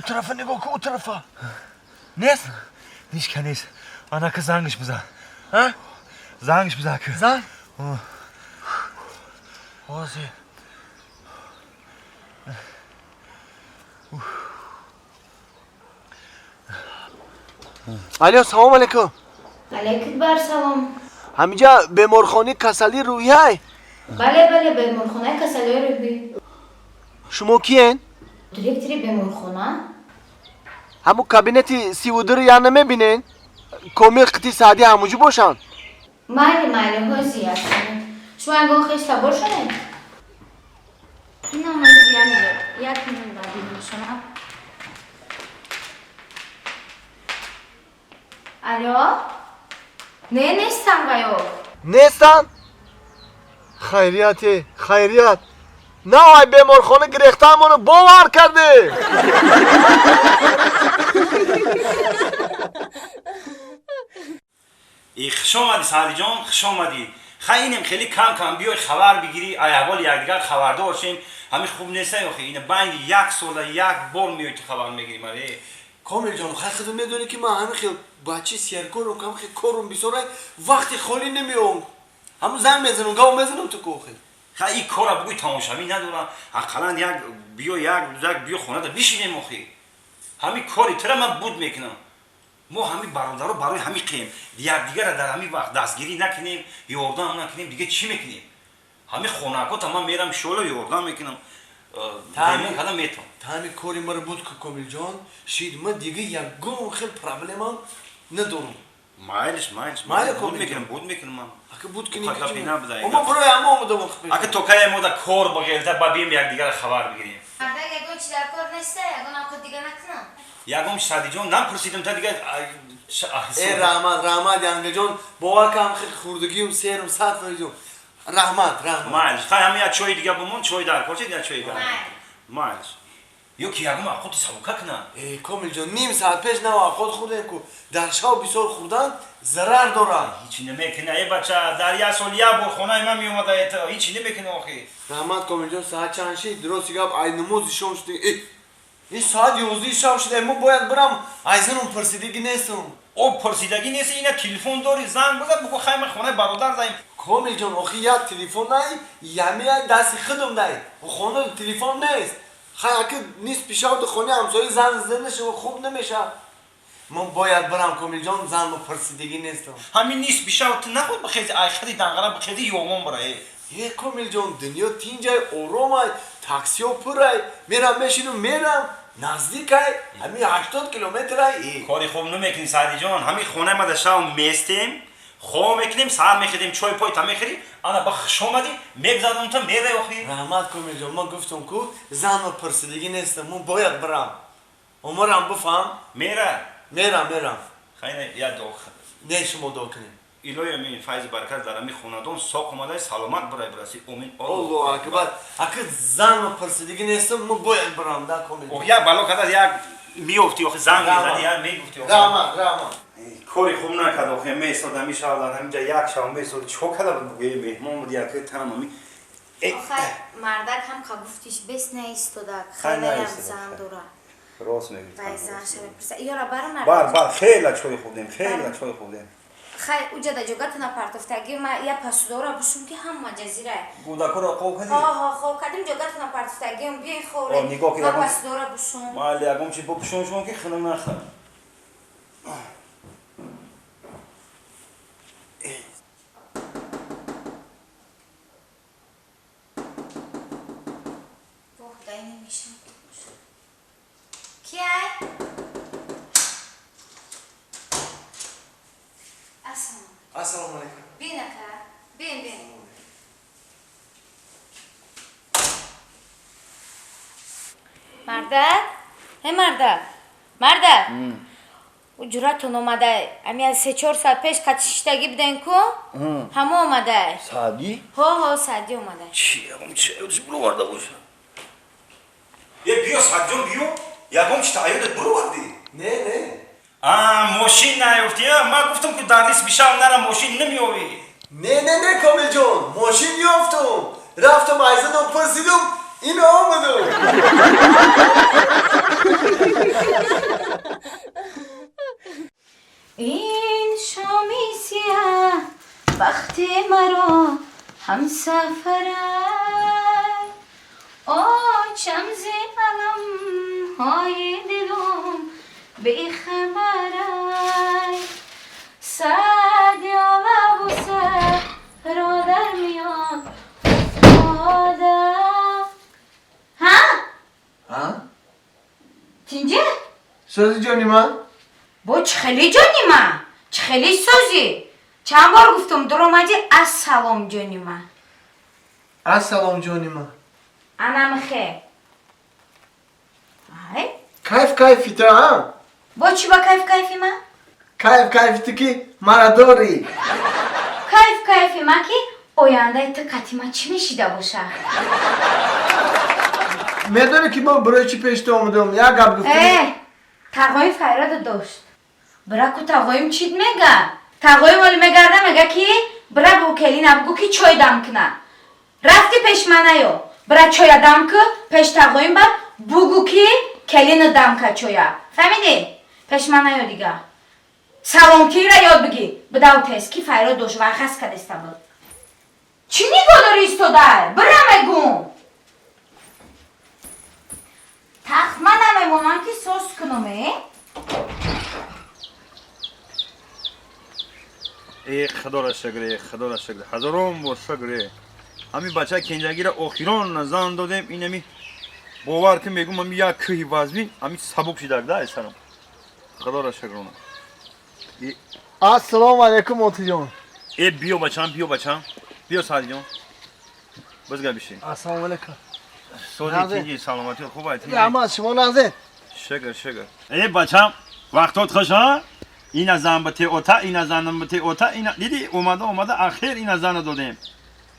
Тарафа нигоҳ кун, у тарафа. Нест? Ҳеч ка нест. Анака зангш бизан. А? Зангш бизан ка. Занг? Ҳозир. Алё, салом алейкум. Алейкум бар салом. Ҳаминҷа беморхонаи касалии рӯҳияй? Бале, бале, беморхонаи касалиҳои рӯҳӣ. Шумо киен? Директори беморхона. Ҳамун кабинети 32-ро я намебинен? Комил қити Саъдӣ ҳамунҷо бошанд? Майли, майли, ҳозир як минут. Шумо ягон хеш табор шудед? Ина ҳозир як минут, як минут баъд бинишонам. Алё? Не, нестам ваё. Нестанд? Хайрияте, хайрият. На ай беморхона гирехтаамоно бовар карде. И хуш омадӣ, Саъдиҷон, хуш омадӣ. Хай, инем хеле кам кам биёй, хабар бигирӣ, ай аҳволи якдигар хабардор шем. Ҳамин хуб неста охи, ина байни як сола як бор меои, ту хабар мегирӣ маре. Комилҷон, хай худо медонӣ, ки ман ҳамин хел бачаи серкорум, ҳамин хел корум бисёрай, вақти холӣ намеом. Ҳамун занг мезанам, гав мезанам ту кохи. Хай, ин кора бугӯй тамошавӣ надорам. Ақаллан як биё, як рӯзак биё, хонада бишинем охи. Ҳамин кори тура ман буд мекунам. Мо ҳамин бародаро барои ҳамин қем якдигарра дар ҳамин вақт дастгирӣ накунем, ёрдам накунем, дига чӣ мекунем? Ҳамин хонакота ман мерам, шоло ёрдам мекунам, меҳмон карда метавон. Тани кори маро буд ку, Комилҷон, шид, ман дига ягон хел проблемам надорам. Майлиш, майлиш. Майли, буд Комилҷон. мекунам, буд мекунам ман. Ака, буд кунӣ. Гапи набуда. Ма барои ҳама омадам. Ака, то кае мо да кор бағелта ба бием, якдигарра хабар бигирем. Мардак, ягон чи дар кор неста, ягон авқот дига накунам. Ягон Саъдиҷон, напурсидам та дига. Э, раҳмат, раҳмат, янгаҷон, бовар кам, хел хурдагиюм, серум, 100%. Раҳмат, раҳмат. Майлиш, хай, ҳамин як чои дига бумон, чой дар кор чед, як чои дига. Майли. Майлиш, ё ки ягон авқоти сабука кунам. Э, Комилҷон, ним соат пеш нав авқот хӯрдем ку, дар шав бисёр хӯрдан зарар дорад. Ҳичи намекуна, э бача, дар як сол як бор хонаи ман меомада, ҳичи намекуна охи. Раҳмат, Комилҷон, соат чанд шид? Рости гап, ай намози шом шуд. Э, ин соат 11 шаб шуд, мо бояд бирам, айзанум пурсидагӣ нестам. О, пурсидагӣ нест, ина телефон дори, занг бизан, бугӯ хай, ман хонаи бародар заем. Комилҷон, охи як телефон най, ями як дасти худам най, хона телефон нест. Хай, аки нисфи шаб ду хонаи ҳамсоя занг зада нашава, хуб намешавад. Ман бояд бирам, Комилҷон, занмо пурсидагӣ нестам. Ҳамин нисфи шаб ту наход бихези, айхади данғара бихези, ёмон бира, э. Е, Комилҷон, дунё тинҷай, оромай, таксиҳо пурай, мерам, мешинам, мерам, наздикай, ҳамин 80 километрай, э. Кори хуб намекунӣ, Саъдиҷон. Ҳамин хонаи ма дар шав местем, хоб мекунем, саҳар мехезем, чой пой та мехӯрӣ. Ана, ба хуш омадӣ, мегзанам та, мерай охи. Раҳмат, Комилҷон, ман гуфтам ку, занмо пурсидагӣ нестам, ман бояд бирам, умрам бифаҳм. Мера. Мерам, мерам. Хайна, як дуо. Не, шумо дуо кунед. Илоҳи амин, файзи баракат дар ҳамин хонадон соқ омадай, саломат бирай, бираси, омин. Аллоҳу акбар. Аки занмо пурсидагӣ нестам, ман бояд бирам да, Комилҷон. Ох, як бало када, як меёфти охи, занг мезади, як мегуфти охи. Раҳмат, раҳмат. Кори хуб накард охи, месод ҳамин шав дар ҳамин ҷа як шав месод, чо када буд, бугӯи меҳмон буд, яке танам ҳамин. Охай, мардак ҳам ка гуфтиш, бес наистодак. Хай, хелеам наистода, зан хай. дора. Рост мегӯӣ. Вай, зан шава пурса. Ёра бар, мардак. Бар, бар, хела чой хӯрдем, хела чой хӯрдем. Хай, уҷа да ҷогатона партофтаги, ма я пасудора бушум, ки ҳама ҷазирае. Кӯдакоро хоб кардӣ? Ҳо, ҳо, хоб кардим, ҷогатона партофтагиам, биёй хӯре. О, нигоҳ ки Ма пасудора бушум. Майли, ягон чи бупӯшон шумо, ки хунук нахӯр. Воҳ, дай намешам. Кияй? Ассалом. Ассалому алайкум. Бин, ака, бин, бин. Мардак, э мардак, мардак, уҷратон омадай. Ами аз 3-4 соат пеш қати шиштагӣ буден ку, ҳамо омадай. Саъдӣ? Ҳо, ҳо, Саъдӣ омадай. Чи, ягон чи буроварда боша? Е, биё, Саъдиҷон, биё, ягон чи таъёдат буровардӣ? Не, не. А, мошин наёфтӣ, а? Ман гуфтам ки дар нисфи шаб нара, мошин намеёвӣ. Не, не, не, Комилҷон, мошин ёфтум, рафтам, айзанам пурсидум, ин омадум. Ин шоми сиёҳ бахти маро ҳамсафар, очам зи аламҳои дилум бехабар, сад ёла бӯса ро дар миён афтода. Ҳа? Ҳа? Тинҷа? Сӯзи ҷони ман? Бо чӣ хеле ҷони ман? Чӣ хеле сӯзӣ? Чанд бор гуфтум, дуромадӣ, ассалом ҷони ман. Ассалом ҷони ман. Анамихе. Ай? Кайф кайфи ту, ҳа? Бо чӣ ба кайф кайфи ман? Кайф кайфи ту ки мара дорӣ. Кайф кайфи ман ки ояндаи ту қати ман чӣ мешида боша? Медонӣ ки мо барои чӣ пеш ту омадам? Як гап гуфтам. Э, тағоим файрода дошт. Бира ку тағоим чит мега? Тағоим оли мегарда мега ки бира бу келина бугу ки чой дам куна. Рафти пеш манаё. Бира чоя дам ку, пеш тағоим бар бугу ки келина дам ка чоя. Фаҳмидӣ? Пеш манаё дига. Саломкира ёд бигӣ. Бидав тез ки файрод дошт ва хас кадеста буд. Чӣ нигоҳ дорӣ истодай? Бира мегум. Тахма намемонам ки сос кунам, э? Э худоро шукр, э худоро шукр, ҳазорон бор шукр. Э ҳамин бачаи кенҷагиро охирон зан додем, ин ҳами бовар ки мегум, ҳами як кӯҳи вазмин ҳами сабук шидак да айсарам. Худоро шукрона. Ассалому алайкум, отиҷон. Э биё бачам, биё бачам, биё Саъдиҷон, бизга бишин. Ассалому алайкум. Сози тинҷи, саломатӣ хуб ай? Раҳмат, шумо нағзед? Шукр, шукр. Э бачам, вақтот хуш, ҳа? Ина зан ба те ота, ина занам ба те ота, ина диди омада омада ахир ина зана додем.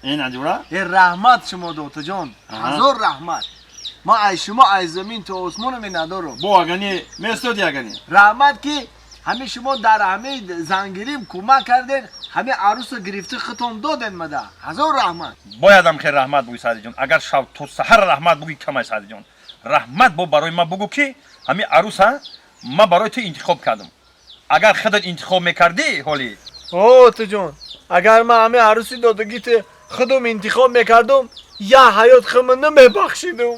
Ина ҷура? Э раҳмат шумо дотаҷон. Ҳазор раҳмат. Ма ай шумо ай замин то осмоно менадорам. Бо агани месоди агани. Раҳмат ки ҳами шумо дар ҳами зангирим кӯмак карден, ҳами арӯсро гирифти хитом доден мада. Ҳазор раҳмат. Боядам хел раҳмат бугӯи Саъдиҷон. Агар шав то саҳар раҳмат бугӯи камай Саъдиҷон. Раҳмат бо барои ма бугӯ ки ҳами арӯса ма барои ту интихоб кардам. Агар худат интихоб мекардӣ ҳоли. О, отаҷон, агар ман ҳами арӯси додагите худум интихоб мекардум, я ҳаёт худма намебахшидум.